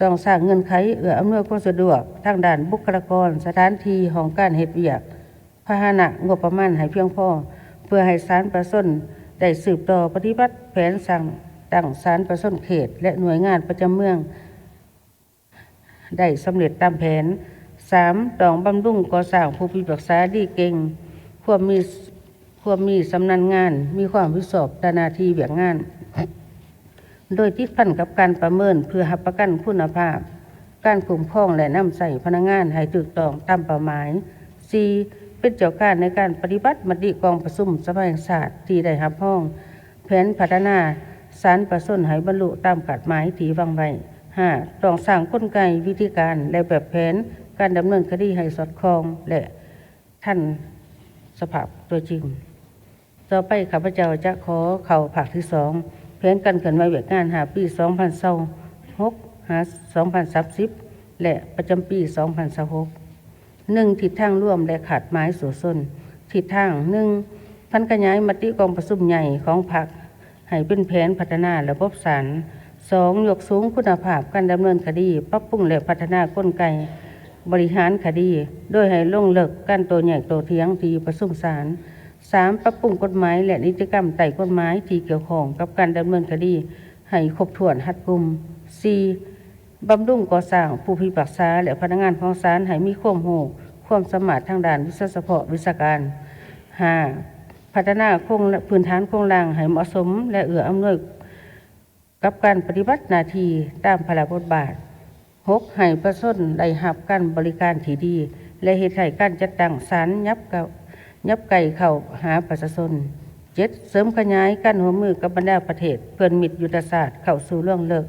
ຕ້ອງສ້າງເງື່ອນໄຂເອື້ອອຳນວຍຄວາມສະດວກທາງດ້ານບຸກຄະລາກອນ, ສະຖານທີ່, ຫ້ອງການເຮັດວຽກ, ພາຫະນະ, ງົບປະມານໃຫ້ພຽງພໍ ເພື່ອໃຫ້ສານປະຊາຊົນໄດ້ສືບຕໍ່ປະຕິບັດແຜນສ້າງ ຕັ້ງສານປະຊາຊົນເຂດ ແລະ ໜ່ວຍງານປະຈຳເມືອງ ໄດ້ສຳເລັດຕາມແຜນ. ສາມ, ຕ້ອງບຳລຸງກໍ່ສ້າງຜູ້ພິພາກສາດີເກັ່ງ, ຄວາມມີ ຄວາມມີຊຳນານງານ, ມີຄວາມຮັບຜິດຊອບຕໍ່ໜ້າທີ່ວຽກງານ, ໂດຍຕິດພັນກັບການປະເມີນເພື່ອຮັບປະກັນຄຸນນະພາບການຄຸ້ມຄອງ ແລະ ນຳໃຊ້ພະນັກງານໃຫ້ຖືກຕ້ອງຕາມເປົ້າໝາຍ. ສີ່, ເປັນເຈົ້າການໃນການປະຕິບັດມະຕິກອງປະຊຸມສະພາແຫ່ງຊາດທີ່ໄດ້ຮັບຮອງ ແຜນພັດທະນາສານປະຊາຊົນໃຫ້ບັນລຸຕາມຄາດໝາຍທີ່ວາງໄວ້. ຫ້າ, ຕ້ອງສ້າງກົນໄກ, ວິທີການ ແລະ ແບບແຜນການດຳເນີນຄະດີໃຫ້ສອດຄ່ອງ ແລະ ທັນສະພາບຕົວຈິງ. ຕໍ່ໄປຂ້າພະເຈົ້າຈະຂໍເຂົ້າພາກທີສອງ, ແຜນການເຄື່ອນໄຫວວຽກງານຫ້າປີ ສອງພັນຊາວຫົກ ຫາ ສອງພັນສາມສິບ ແລະ ປະຈຳປີ ສອງພັນຊາວຫົກ. ໜຶ່ງ, ທິດທາງລວມ ແລະ ຄາດໝາຍສູ້ຊົນ. ທິດທາງ. ໜຶ່ງ, ຜັນຂະຫຍາຍມະຕິກອງປະຊຸມໃຫຍ່ຂອງພັກໃຫ້ເປັນແຜນພັດທະນາລະບົບສານ. ສອງ, ຍົກສູງຄຸນນະພາບການດຳເນີນຄະດີ, ປັບປຸງ ແລະ ພັດທະນາກົນໄກບໍລິຫານຄະດີ, ໂດຍໃຫ້ລົງເລິກການໂຕ້ແຍ້ງໂຕ້ຖຽງທີ່ປະຊຸມສານ. ສາມ, ປັບປຸງກົດໝາຍ ແລະ ນິຕິກຳໃຕ້ກົດໝາຍທີ່ກ່ຽວຂ້ອງກັບການດຳເນີນຄະດີໃຫ້ຄົບຖ້ວນຮັດກຸມ. ສີ່, ບຳລຸງກໍ່ສ້າງຜູ້ພິພາກສາ ແລະ ພະນັກງານຂອງສານໃຫ້ມີຄວາມຮູ້ຄວາມສາມາດທາງດ້ານວິຊາສະເພາະວິຊາການ. ຫ້າ, ພັດທະນາໂຄງ ພື້ນຖານໂຄງລ່າງໃຫ້ເໝາະສົມ ແລະ ເອື້ອອຳນວຍກັບການປະຕິບັດໜ້າທີ່ຕາມພາລະບົດບາດ. ຫົກ, ໃຫ້ປະຊາຊົນໄດ້ຮັບການບໍລິການທີ່ດີ ແລະ ເຮັດໃຫ້ການຈັດຕັ້ງສານຫຍັບ ຫຍັບໃກ້ເຂົ້າຫາປະຊາຊົນ. ເຈັດ, ເສີມຂະຫຍາຍການຮ່ວມມືກັບບັນດາປະເທດເພື່ອນມິດຍຸດທະສາດເຂົ້າສູ່ລວງເລິກ,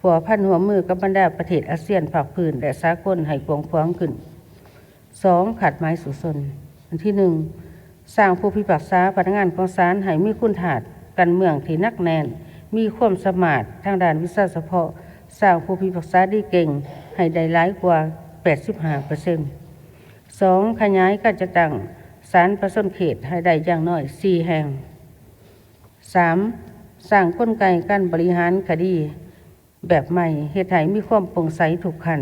ພົວພັນຮ່ວມມືກັບບັນດາປະເທດອາຊຽນພາກພື້ນ ແລະ ສາກົນໃຫ້ກວ້າງຂວາງຂຶ້ນ. ສອງ, ຄາດໝາຍສູ້ຊົນ. ອັນທີໜຶ່ງ, ສ້າງຜູ້ພິພາກສາພະນັກງານຂອງສານໃຫ້ມີຄຸນທາດການເມືອງທີ່ໜັກແໜ້ນ, ມີຄວາມສາມາດທາງດ້ານວິຊາສະເພາະ, ສ້າງຜູ້ພິພາກສາດີເກັ່ງໃຫ້ໄດ້ຫຼາຍກວ່າແປດສິບຫ້າເປີເຊັນ. ສອງ, ຂະຫຍາຍການຈັດຕັ້ງສານປະຊາຊົນເຂດໃຫ້ໄດ້ຢ່າງໜ້ອຍສີ່ແຫ່ງ. ສາມ, ສ້າງກົນໄກການບໍລິຫານຄະດີແບບໃໝ່, ເຮັດໃຫ້ມີຄວາມໂປ່ງໃສທຸກຂັ້ນ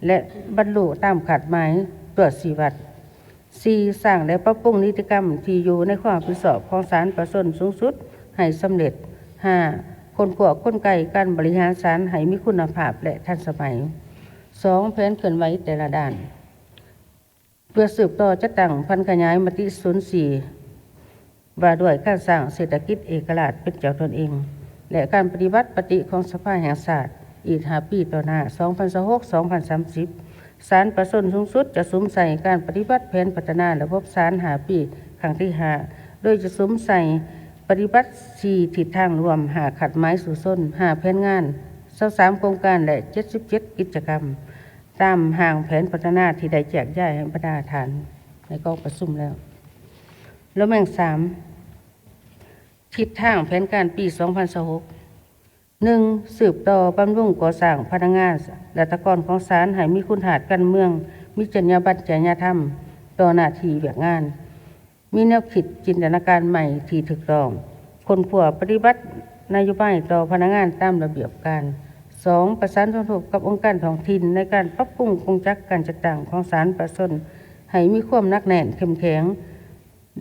ແລະ ບັນລຸຕາມຄາດໝາຍຕົວະຊີ້ວັດ. ສີ່, ສ້າງ ແລະ ປັບປຸງນິຕິກຳທີ່ຢູ່ໃນຄວາມຮັບຜິດຊອບຂອງສານປະຊາຊົນສູງສຸດໃຫ້ສຳເລັດ. ຫ້າ, ຄົ້ນຄວ້າກົນໄກການບໍລິຫານສານໃຫ້ມີຄຸນນະພາບ ແລະ ທັນສະໄໝ. ສອງ, ແຜນເຄື່ອນໄຫວແຕ່ລະດ້ານ. ເພື່ອສືບຕໍ່ຈັດຕັ້ງຜັນຂະຫຍາຍມະຕິສູນສີ່ ວ່າດ້ວຍການສ້າງເສດຖະກິດເອກະລາດເປັນເຈົ້າຕົນເອງ ແລະ ການປະຕິບັດມະຕິຂອງສະພາແຫ່ງຊາດອີກຫ້າປີຕໍ່ໜ້າ ສອງພັນຊາວຫົກ ສອງພັນສາມສິບ, ສານປະຊາຊົນສູງສຸດຈະສຸມໃສ່ການປະຕິບັດແຜນພັດທະນາລະບົບສານຫ້າປີຄັ້ງທີຫ້າ ໂດຍຈະສຸມໃສ່ປະຕິບັດສີ່ທິດທາງລວມ, ຫ້າຄາດໝາຍສູ້ຊົນ, ຫ້າແຜນງານ, ຊາວສາມໂຄງການ ແລະ ເຈັດສິບເຈັດກິດຈະກຳ ຕາມຮ່າງແຜນພັດທະນາທີ່ໄດ້ແຈກຢາຍໃຫ້ບັນດາທ່ານໃນກອງປະຊຸມແລ້ວ. ລະແວງສາມ, ທິດທາງແຜນການປີສອງພັນຊາວຫົກ. ໜຶ່ງ, ສືບຕໍ່ບຳລຸງກໍ່ສ້າງພະນັກງານລັດຖະກອນຂອງສານໃຫ້ມີຄຸນທາດການເມືອງ, ມີຈັນຍາບັນ, ຈັນຍາທຳຕໍ່ໜ້າທີ່ວຽກງານ. ມີແນວຄິດຈິນຕະນາການໃໝ່ທີ່ຖືກຕ້ອງ, ຄົ້ນຄວ້າປະຕິບັດນະໂຍບາຍຕໍ່ພະນັກງານຕາມລະບຽບການ. ສອງ, ປະສານສົມທົບກັບອົງການທ້ອງຖິ່ນໃນການປັບປຸງກົງຈັກການຈັດຕັ້ງຂອງສານປະຊາຊົນໃຫ້ມີຄວາມໜັກແໜ້ນເຂັ້ມແຂງ,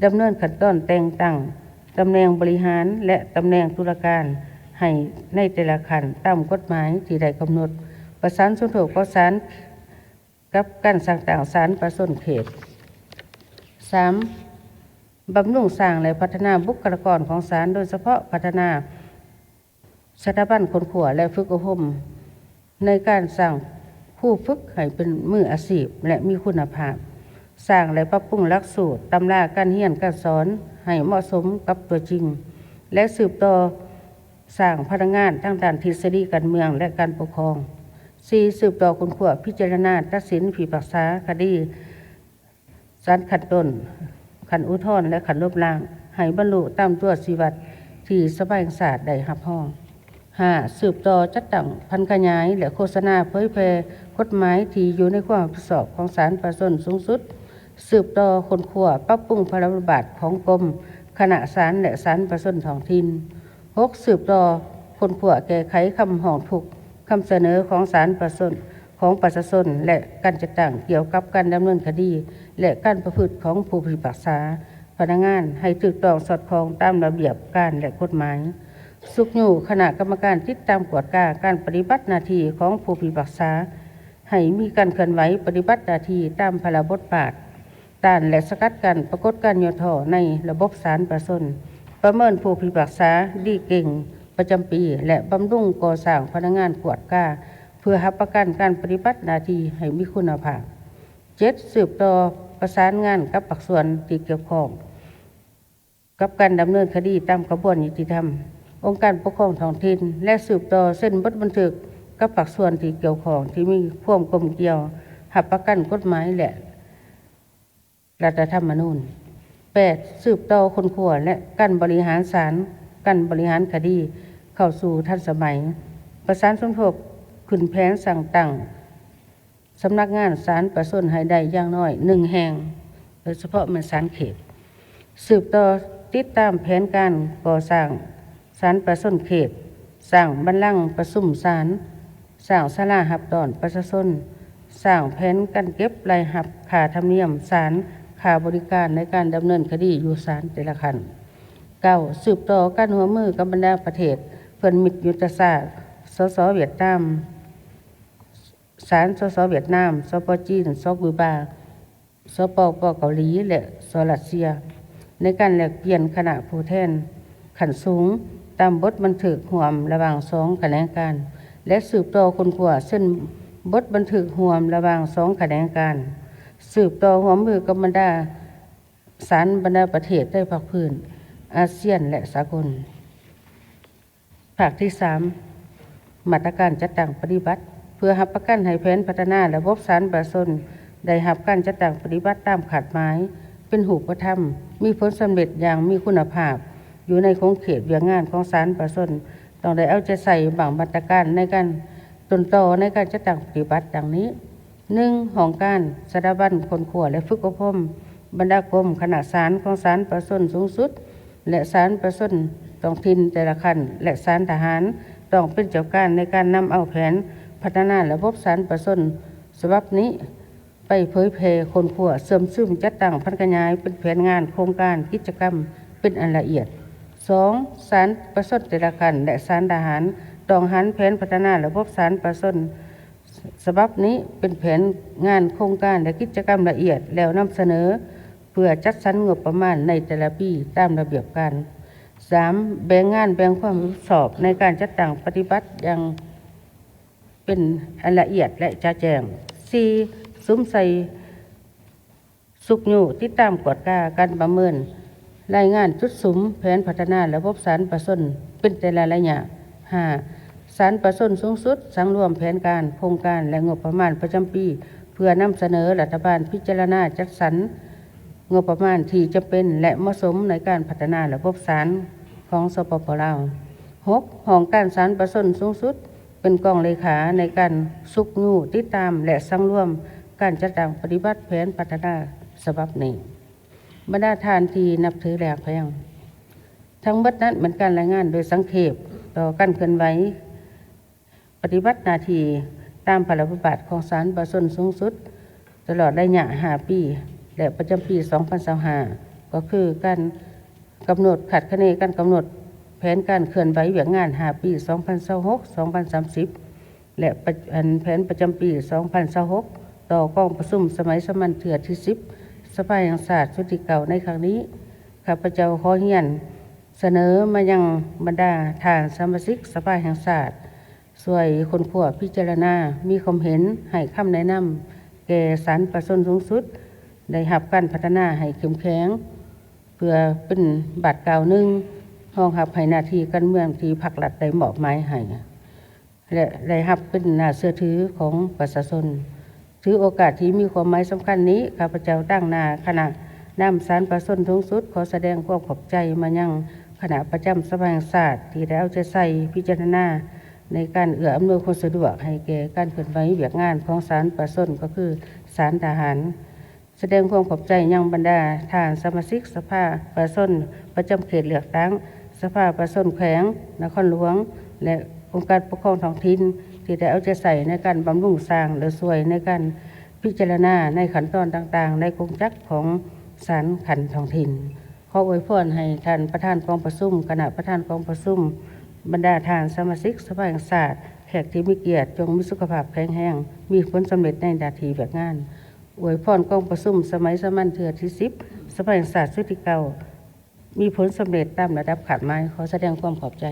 ດຳເນີນຂັ້ນຕອນແຕ່ງຕັ້ງຕຳແໜ່ງບໍລິຫານ ແລະ ຕຳແໜ່ງຕຸລາການໃຫ້ໃນແຕ່ລະຂັ້ນຕາມກົດໝາຍທີ່ໄດ້ກຳນົດ. ປະສານສົມທົບກັບສານ ກັບການສ້າງຕັ້ງສານປະຊາຊົນເຂດ. ສາມ, ບຳລຸງສ້າງ ແລະ ພັດທະນາບຸກຄະລາກອນຂອງສານ, ໂດຍສະເພາະພັດທະນາສະຖາບັນຄົ້ນຄວ້າ ແລະ ຝຶກອົບຮົມ ໃນການສ້າງຄູຝຶກໃຫ້ເປັນມືອາຊີບ ແລະ ມີຄຸນນະພາບ, ສ້າງ ແລະ ປັບປຸງຫຼັກສູດ, ຕຳລາການຮຽນການສອນໃຫ້ເໝາະສົມກັບຕົວຈິງ ແລະ ສືບຕໍ່ສ້າງພະນັກງານທາງດ້ານທິດສະດີການເມືອງ ແລະ ການປົກຄອງ. ສີ່, ສືບຕໍ່ຄົ້ນຄວ້າ, ພິຈາລະນາ, ຕັດສິນ, ພິພາກສາຄະດີສານຂັ້ນຕົ້ນ, ຂັ້ນອຸທອນ ແລະ ຂັ້ນລົບລ້າງ ໃຫ້ບັນລຸຕາມຕົວະຊີ້ວັດທີ່ສະພາແຫ່ງຊາດໄດ້ຮັບຮອງ. ຫ້າ, ສືບຕໍ່ຈັດຕັ້ງຜັນຂະຫຍາຍ ແລະ ໂຄສະນາເຜີຍແຜ່ກົດໝາຍທີ່ຢູ່ໃນຄວາມຮັບຜິດຊອບຂອງສານປະຊາຊົນສູງສຸດ, ສືບຕໍ່ຄົ້ນຄວ້າ, ປັບປຸງພາລະບົດບາດຂອງກົມ, ຄະນະສານ ແລະ ສານປະຊາຊົນທ້ອງຖິ່ນ. ຫົກ, ສືບຕໍ່ຄົ້ນຄວ້າແກ້ໄຂຄຳຮ້ອງທຸກ, ຄຳສະເໜີຂອງສານປະຊາຊົນ, ຂອງປະຊາຊົນ ແລະ ການຈັດຕັ້ງກ່ຽວກັບການດຳເນີນຄະດີ ແລະ ການປະພຶດຂອງຜູ້ພິພາກສາ, ພະນັກງານ ໃຫ້ຖືກຕ້ອງສອດຄ່ອງຕາມລະບຽບການ ແລະ ກົດໝາຍ. ຊຸກຍູ້ຄະນະກຳມະການຕິດຕາມກວດກາການປະຕິບັດໜ້າທີ່ຂອງຜູ້ພິພາກສາ ໃຫ້ມີການເຄື່ອນໄຫວປະຕິບັດໜ້າທີ່ຕາມພາລະບົດບາດ, ຕ້ານ ແລະ ສະກັດກັ້ນປາກົດການຫຍໍ້ທໍ້ໃນລະບົບສານປະຊາຊົນ, ປະເມີນຜູ້ພິພາກສາດີເກັ່ງປະຈຳປີ ແລະ ບຳລຸງກໍ່ສ້າງພະນັກງານກວດກາ ເພື່ອຮັບປະກັນການປະຕິບັດໜ້າທີ່ໃຫ້ມີຄຸນນະພາບ. ເຈັດ, ສືບຕໍ່ປະສານງານກັບພາກສ່ວນທີ່ກ່ຽວຂ້ອງ ກັບການດຳເນີນຄະດີຕາມຂະບວນຍຸຕິທຳ, ອົງການປົກຄອງທ້ອງຖິ່ນ ແລະ ສືບຕໍ່ເຊັນບົດບັນທຶກກັບພາກສ່ວນທີ່ກ່ຽວຂ້ອງທີ່ມີຄວາມກົມກ່ຽວ ຮັບປະກັນກົດໝາຍ ແລະ ລັດຖະທຳມະນູນ. ແປດ, ສືບຕໍ່ຄົ້ນຄວ້າ ແລະ ການບໍລິຫານສານ, ການບໍລິຫານຄະດີເຂົ້າສູ່ທັນສະໄໝ, ປະສານສົມທົບຂຶ້ນແຜນສ້າງຕັ້ງ ສຳນັກງານສານປະຊາຊົນໃຫ້ໄດ້ຢ່າງນ້ອຍໜຶ່ງແຫ່ງ, ໂດຍສະເພາະແມ່ນສານເຂດ. ສືບຕໍ່ຕິດຕາມແຜນການກໍ່ສ້າງສານປະຊາຊົນເຂດ, ສ້າງບັນລັງປະຊຸມສານ, ສ້າງສາລາຮັບຕ້ອນປະຊາຊົນ, ສ້າງແຜນການເກັບລາຍຮັບຄ່າທຳນຽມສານ, ຄ່າບໍລິການໃນການດຳເນີນຄະດີຢູ່ສານແຕ່ລະຂັ້ນ. ເກົ້າ, ສືບຕໍ່ການຮ່ວມມືກັບບັນດາປະເທດເພື່ອນມິດຍຸດທະສາດ ສສ ຫວຽດນາມ, ສານ ສສ ຫວຽດນາມ, ສປ ຈີນ, ສ ກູບາ, ສປປ ເກົາຫຼີ ແລະ ສ ຣັດເຊຍ ໃນການແລກປ່ຽນຄະນະຜູ້ແທນຂັ້ນສູງຕາມບົດບັນທຶກຮ່ວມລະຫວ່າງສອງຂະແໜງການ ແລະ ສືບຕໍ່ຄົ້ນຄວ້າເຊັ່ນບົດບັນທຶກຮ່ວມລະຫວ່າງສອງຂະແໜງການ, ສືບຕໍ່ຮ່ວມມືກັບບັນດາສານບັນດາປະເທດໃນພາກພື້ນອາຊຽນ ແລະ ສາກົນ. ພາກທີສາມ ມາດຕະການຈັດຕັ້ງປະຕິບັດ ເພື່ອຮັບປະກັນໃຫ້ແຜນພັດທະນາລະບົບສານປະຊາຊົນໄດ້ຮັບການຈັດຕັ້ງປະຕິບັດຕາມຄາດໝາຍ, ເປັນຮູບປະທຳ, ມີຜົນສຳເລັດຢ່າງມີຄຸນນະພາບ ຢູ່ໃນຂົງເຂດວຽກງານຂອງສານປະຊາຊົນ, ຕ້ອງໄດ້ເອົາໃຈໃສ່ບາງມາດຕະການໃນການຕົ້ນຕໍໃນການຈັດຕັ້ງປະຕິບັດດັ່ງນີ້. ໜຶ່ງ, ຫ້ອງການ, ສະຖາບັນຄົ້ນຄວ້າ ແລະ ຝຶກອົບຮົມ, ບັນດາກົມ, ຄະນະສານຂອງສານປະຊາຊົນສູງສຸດ ແລະ ສານປະຊາຊົນທ້ອງຖິ່ນແຕ່ລະຂັ້ນ ແລະ ສານທະຫານ ຕ້ອງເປັນເຈົ້າການໃນການນຳເອົາແຜນພັດທະນາລະບົບສານປະຊາຊົນສະບັບນີ້ໄປເຜີຍແຜ່, ຄົ້ນຄວ້າ, ເຊື່ອມຊຶມ, ຈັດຕັ້ງ, ຜັນຂະຫຍາຍເປັນແຜນງານ, ໂຄງການ, ກິດຈະກຳເປັນອັນລະອຽດ. ສອງ, ສານປະຊາຊົນແຕ່ລະຂັ້ນ ແລະ ສານທະຫານ ຕ້ອງຫັນແຜນພັດທະນາລະບົບສານປະຊາຊົນ ສະບັບນີ້ເປັນແຜນງານໂຄງການ ແລະ ກິດຈະກຳລະອຽດ ແລ້ວນຳສະເໜີເພື່ອຈັດສັນງົບປະມານໃນແຕ່ລະປີຕາມລະບຽບການ. ສາມ, ແບ່ງງານແບ່ງຄວາມຮັບຜິດຊອບໃນການຈັດຕັ້ງປະຕິບັດຢ່າງເປັນອັນລະອຽດ ແລະ ຈະແຈ້ງ. ສີ່, ສຸມໃສ່ ຊຸກຍູ້ຕິດຕາມກວດກາການປະເມີນລາຍງານຈຸດສຸມແຜນພັດທະນາລະບົບສານປະຊາຊົນເປັນແຕ່ລະໄລຍະ. ຫ້າ, ສານປະຊາຊົນສູງສຸດສັງລວມແຜນການ, ໂຄງການ ແລະ ງົບປະມານປະຈຳປີ ເພື່ອນຳສະເໜີລັດຖະບານພິຈາລະນາຈັດສັນງົບປະມານທີ່ຈຳເປັນ ແລະ ເໝາະສົມໃນການພັດທະນາລະບົບສານຂອງ ສປປ ລາວ. ຫົກ, ຫ້ອງການສານປະຊາຊົນສູງສຸດ ເປັນກອງເລຂາໃນການຊຸກຍູ້ຕິດຕາມ ແລະ ສັງລວມການຈັດຕັ້ງປະຕິບັດແຜນພັດທະນາສະບັບນີ້. ບັນດາທ່ານທີ່ນັບຖື ແລະ ຮັກແພງ, ທັງໝົດນັ້ນແມ່ນການລາຍງານໂດຍສັງເຂບຕໍ່ການເຄື່ອນໄຫວປະຕິບັດໜ້າທີ່ຕາມພາລະບົດບາດຂອງສານປະຊາຊົນສູງສຸດ ຕະຫຼອດໄລຍະຫ້າປີ ແລະ ປະຈຳປີສອງພັນຊາວຫ້າ ກໍຄືການກຳນົດ, ຄາດຄະເນການກຳນົດແຜນການເຄື່ອນໄຫວວຽກງານຫ້າປີ ສອງພັນຊາວຫົກ ສອງພັນສາມສິບ ແລະ ປະ ອັນ ແຜນປະຈຳປີສອງພັນຊາວຫົກ ຕໍ່ກອງປະຊຸມສະໄໝສາມັນເທື່ອທີສິບ ສະພາແຫ່ງຊາດຊຸດທີເກົ້າ ໃນຄັ້ງນີ້. ຂ້າພະເຈົ້າຂໍຮຽນສະເໜີມາຍັງບັນດາທ່ານສະມາຊິກສະພາແຫ່ງຊາດ ຊ່ວຍຄົ້ນຄວ້າພິຈາລະນາ, ມີຄວາມເຫັນ, ໃຫ້ຄຳແນະນຳແກ່ສານປະຊາຊົນສູງສຸດ ໄດ້ຮັບການພັດທະນາໃຫ້ເຂັ້ມແຂງ ເພື່ອເປັນບາດກ້າວໜຶ່ງຮອງຮັບໃຫ້ໜ້າທີ່ການເມືອງທີ່ພັກລັດໄດ້ມອບໝາຍໃຫ້ ແລະ ໄດ້ຮັບເປັນໜ້າເຊື່ອຖືຂອງປະຊາຊົນ. ຖືໂອກາດທີ່ມີຄວາມໝາຍສຳຄັນນີ້, ຂ້າພະເຈົ້າຕາງໜ້າຄະນະນຳສານປະຊາຊົນສູງສຸດ ຂໍສະແດງຄວາມຂອບໃຈມາຍັງຄະນະປະຈຳສະພາແຫ່ງຊາດ ທີ່ໄດ້ເອົາໃຈໃສ່ພິຈາລະນາໃນການເອື້ອອຳນວຍຄວາມສະດວກໃຫ້ແກ່ການເຄື່ອນໄຫວວຽກງານຂອງສານປະຊາຊົນ ກໍຄືສານທະຫານ. ສະແດງຄວາມຂອບໃຈຍັງບັນດາທ່ານສະມາຊິກສະພາປະຊາຊົນປະຈຳເຂດເລືອກຕັ້ງ, ສະພາປະຊາຊົນແຂວງນະຄອນຫຼວງ ແລະ ອົງການປົກຄອງທ້ອງຖິ່ນ ທີ່ໄດ້ເອົາໃຈໃສ່ໃນການບຳລຸງສ້າງ ແລະ ຊ່ວຍໃນການພິຈາລະນາໃນຂັ້ນຕອນຕ່າງໆ ໃນກົງຈັກຂອງສານຂັ້ນທ້ອງຖິ່ນ. ຂໍອວຍພອນໃຫ້ທ່ານປະທານກອງປະຊຸມ, ຄະນະປະທານກອງປະຊຸມ, ປ ບັນດາທ່ານສະມາຊິກສະພາແຫ່ງຊາດ, ແຂກທີ່ມີກຽດ, ຈົ່ງມີສຸຂະພາບແຂງແຮງ, ມີຜົນສຳເລັດໃນໜ້າທີ່ວຽກງານ. ອວຍພອນກອງປະຊຸມສະໄໝສາມັນເທື່ອທີສິບ ສະພາແຫ່ງຊາດຊຸດທີເກົ້າ ມີຜົນສຳເລັດຕາມລະດັບຄາດໝາຍ. ຂໍສະແດງຄວາມຂອບໃຈ.